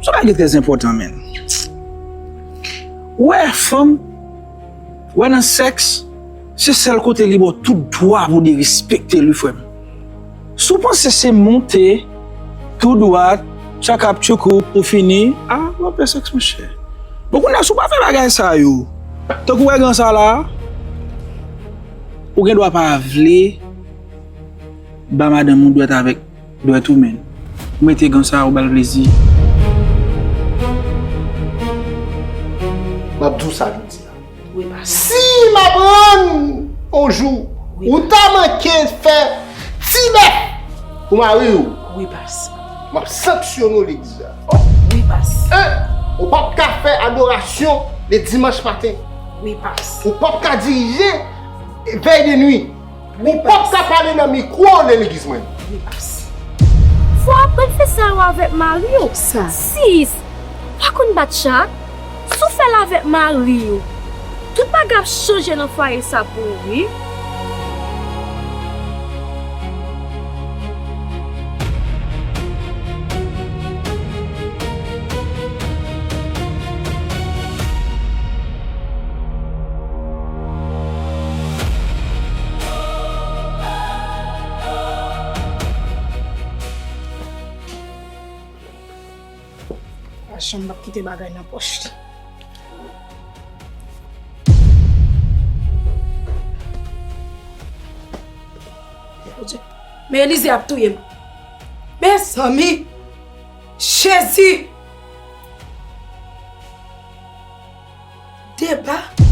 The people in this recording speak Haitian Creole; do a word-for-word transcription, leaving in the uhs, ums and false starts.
Sa bagay trè enpòtan, menn. Ou wè fanm, ou wè nan sèks, se sèl kote li ba w tout dwa pou derespekte l, wi, frè m. Si w panse se monte, tou dwat, tchakap tchoukou pou fini, a, w ap fè sèks, monchè. Bon, kounye a, si w pa fè bagay sa yo, tankou w wè gran sa la, ou gen dwa pa vle ba madanm ou dwèt avèk dwèt ou, menn. Ou mete gan sa, ou ba l plezi. M ap di w sa jodi a. Wi, pas. Si m aprann yon jou, wi, ou ta manke fè ti bèf pou mari w, wi, pas, m ap sanksyone w legliz la. Wi, pas. En, ou p ap ka fè adorasyon le dimanch maten. Wi, pas. Ou p ap ka dirije vèy de nwi. Ou p ap ka pale nan mikwo nan legliz mwen. Wi, pas. Fò w aprann fè sa yo avèk mari w. Sa. Sis, pa konn bat chat? Si w fè l avèk mari w, tout bagay ap chanje nan fwaye sa pou ou, wi. Pa janm p ap kite bagay nan pòch li. Bondye. Men Elize ap touye m. Mezanmi! Jezi! Deba.